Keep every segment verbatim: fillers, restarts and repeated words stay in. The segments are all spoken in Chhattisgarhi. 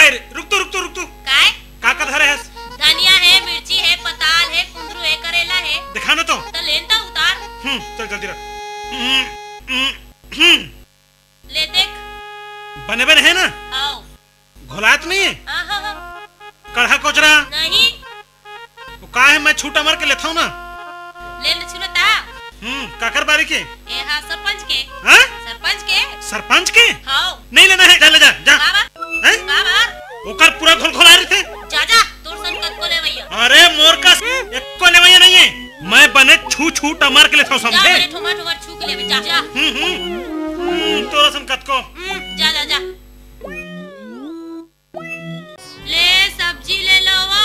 ए, रुक तो, रुक तो, रुक तो। काय? का का धरे हस? धनिया हे, मिर्ची हे, पताल हे, कुंदरू हे, करेला हे। दिखा ना तो। त लेन त उतार। हम्म, चल जल्दी रख। हम्म, हम्म, हम्म। ले देख। बने बने हे ना? आओ। घोलात नहीं है? हाँ, हाँ, हाँ। कढ़ा कोचरा? नहीं। वो का है, मैं छूटा मार के लेता हूँ ना। ले ले छूटा। हम्म, काकर बारी के? ए हाँ, सरपंच के। हाँ? सरपंच के। सरपंच के? हाँ। नहीं लेना है, जा ले जा, जा। बाबा। हैं? बाबा। ओकर पूरा घोल घोला रही थे। जा जा, तोर सन कतको लेवैया। अरे मोर का एको लेवैया नहीं है, मैं बने छू छू टमार के लेता हूँ, जा समझे? बने ठोमा ठोमा छू के लेवे, जा जा। हम्म हम्म हम्म, तोर सन कतको। हम्म, जा जा जा। ले सब्जी ले लो वो।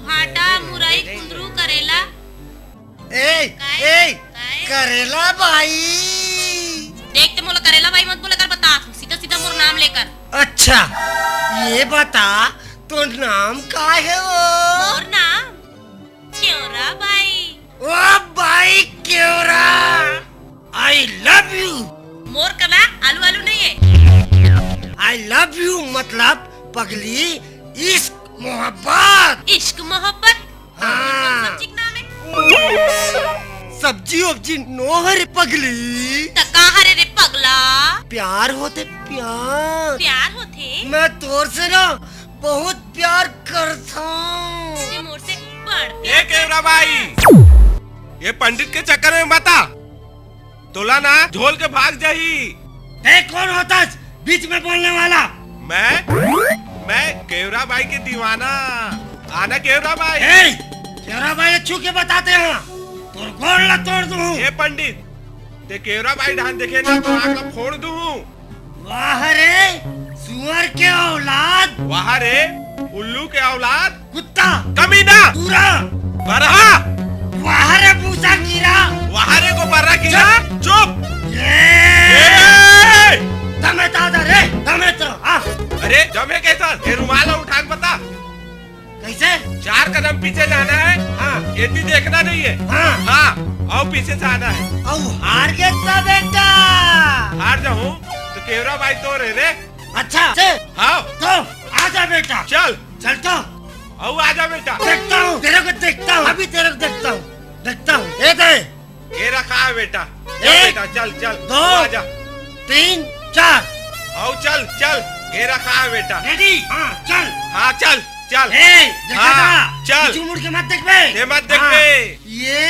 भाटा, मुरई, कुंदरू, करेला। ए, काय? ए, काय? करेला बाई। देख ते मोला करेला बाई मत बोला कर, बता सीधा सीधा मोर नाम लेकर। अच्छा, ये बता, तो नाम का है वो? मोर नाम केवरा बाई। O by Kevra, I love you। मोर कला आलू आलू नहीं है। I love you मतलब पगली, इश्क मोहब्बत। इश्क मोहब्बत? हाँ। सब्जी के नाम है। सब्जी उब्जी नो हरे पगली। त का हरे रे पगला? प्यार होथे प्यार। प्यार होथे? मैं तोर से ना बहुत प्यार करथौं। ये मोर से बड़ ए प्यार केवरा बाई, ये पंडित के चक्कर में मत आ। तोला ना झोल के भाग जाही। तै कौन होथस बीच में बोलने वाला? मैं, मैं केवरा बाई के दीवाना। आना केवरा बाई। ए, केवरा बाई छू के बताते हैं, तोर गोड़ ला तोड़ दूं। ए पंडित, ते केवरा बाई ढान देखे ना तो आंख ला फोड़ दूं। वाह रे, सुअर के औलाद। वाह रे, उल्लू के औलाद। कुत्ता। कमीना। पूरा। बरहा। वाह रे, भूसा कीरा। वाह रे, को बरहा कीरा। चुप। चुप। ये। ए! दमे तादा रे, दमे तो, हाँ। अरे, दमे कैसा? ये रुमाल उठा के बता। कैसे? चार कदम पीछे जाना है। हाँ। एती देखना नहीं है। हाँ। हाँ, अउ पीछे से आना है। अउ हार गे त बेटा। हार जाहूँ तो केवरा बाई तोर हे रे। अच्छा, से? हाँ। तो आजा बेटा। चल। चल तो। अउ आजा बेटा। देखता हूँ, तेरे को देखता हूँ, अभी तेरे को देखता हूँ, देखता हूँ। ये दे। ये रखा है बेटा। चल एक, बेटा, चल, चल। दो, आजा। तीन, चार। आओ, चल, चल। ये रखा है बेटा। Ready? हाँ, चल। हाँ, चल, चल। ए, देखा हाँ, था? चल। पीछू मुड़ के मत देख बे। ये मत देख हाँ। बे। ये